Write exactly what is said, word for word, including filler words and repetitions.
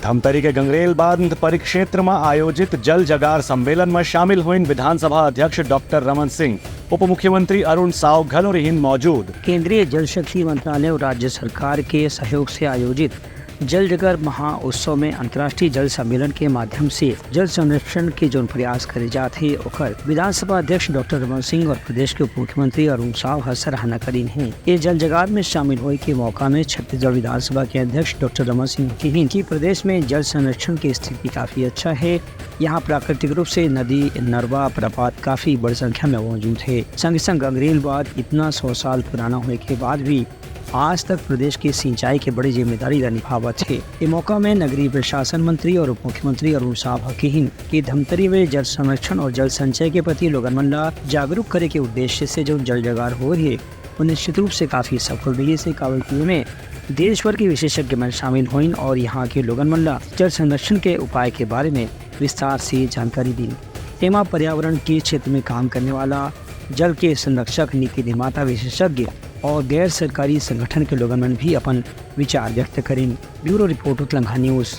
धमतरी के गंगरेल बांध परिक्षेत्र म आयोजित जल जगार सम्मेलन म शामिल होइन विधानसभा अध्यक्ष डॉक्टर रमन सिंह, उप मुख्यमंत्री अरुण साव घलो रिहिन मौजूद। केंद्रीय जल शक्ति मंत्रालय और राज्य सरकार के सहयोग से आयोजित जल जगार महा उत्सव में अंतर्राष्ट्रीय जल सम्मेलन के माध्यम से जल संरक्षण के जोन प्रयास करे जात हे, ओकर विधानसभा अध्यक्ष डॉक्टर रमन सिंह और प्रदेश के उप मुख्यमंत्री अरुण साव ह सराहना करीन हे। ये जल जगार में शामिल होए के मौका में छत्तीसगढ़ विधानसभा के अध्यक्ष डॉक्टर रमन सिंह कहिन कि प्रदेश में जल संरक्षण की स्थिति काफी अच्छा है। यहाँ प्राकृतिक रूप से नदी, नरवा, प्रपात काफी बड़ी संख्या में मौजूद है। संग संग गंगरेल बांध इतना सौ साल पुराना होए के बाद भी आज तक प्रदेश की सिंचाई के बड़ी जिम्मेदारी ला निभावत हे। ये मौका में नगरीय प्रशासन मंत्री और उप मुख्यमंत्री अरुण साव ह किहिन कि धमतरी में जल संरक्षण और जल संचय के प्रति लोगन मन ला जागरूक करे के उद्देश्य से जो जल जगार हो रही है, वो निश्चित रूप से काफी सफल रही से, काबर कि एमे देश भर के विशेषज्ञ मन शामिल होइन और यहाँ के लोगन मन ला जल संरक्षण के उपाय के बारे में विस्तार से जानकारी दी। एमा पर्यावरण के क्षेत्र में काम करने वाला जल के संरक्षक, नीति निर्माता, विशेषज्ञ और गैर सरकारी संगठन के लोगन मन भी अपन विचार व्यक्त करें। Bureau report, Utlangha news.